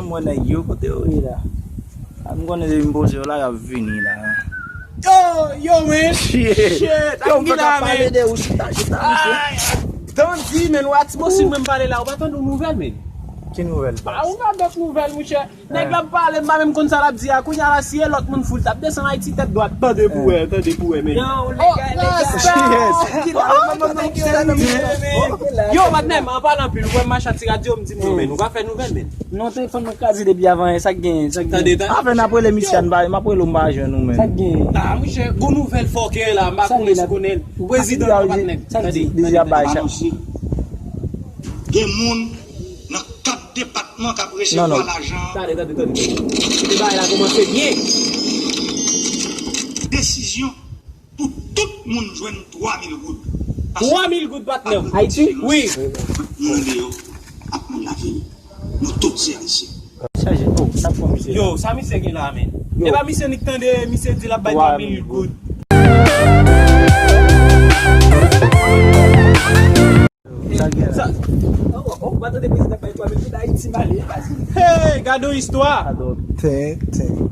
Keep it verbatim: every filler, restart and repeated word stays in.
M wè nèg yo kote yo ye la. A, m konnen depi m poze yo la, y ap vini la. Yo, yo, men. Shit. Yo, m fèk ap pale de ou chita, chita, misye. Dandi, men, w atmosfè mwen m pale la, ou pa tande yon nouvèl, men. Ki nouvèl? A, ou pa dòt nouvèl, mouchè. Nèg la ap pale, m pa menm konn sa l ap di a. Kounye a la, si Elòt moun foul t ap desann Ayiti tèt dwat. Tande pou wè, tande pou wè, men. Yo, lega, lega. Yo, patnè m, an palan anpil, ou wè m mache a ti radyo, m di m, men, ou pa fè nouvèl, men. Non, telefòn mwen kraze depi avan yè, sa k genyen, sa k genyen. Tande, tande. Apre n ap rele misye, m ap rele w, m pa jwenn ou, men. Sa k genyen? Ah, mouchè, gon nouvèl fòkè la, m pa konnen si konnen l. Prezidan nan patnè. Sa k di? Dezi ap bay chan. Gen moun nan kat depatman k ap resevwa lajan. Tande, tande, tande. Kite bagay la kòmanse byen. Desizyon pou tout moun jwenn twa mil goud. Twa mil goud, patnè. Ayiti? Wi. Moun deyò ak moun lavil. Nou tout se Ayisyen. Chaje. Oh, sa fò misye. Yo, sa misye gen la, men. E pa misye nik tande, misye di l ap bay twa mil goud. Sa gen la. Oh, oh, ou pa tande prezidan bay twa mil goud, Ayiti male, e pa si. Hey, gade yon istwa. Ado tenten.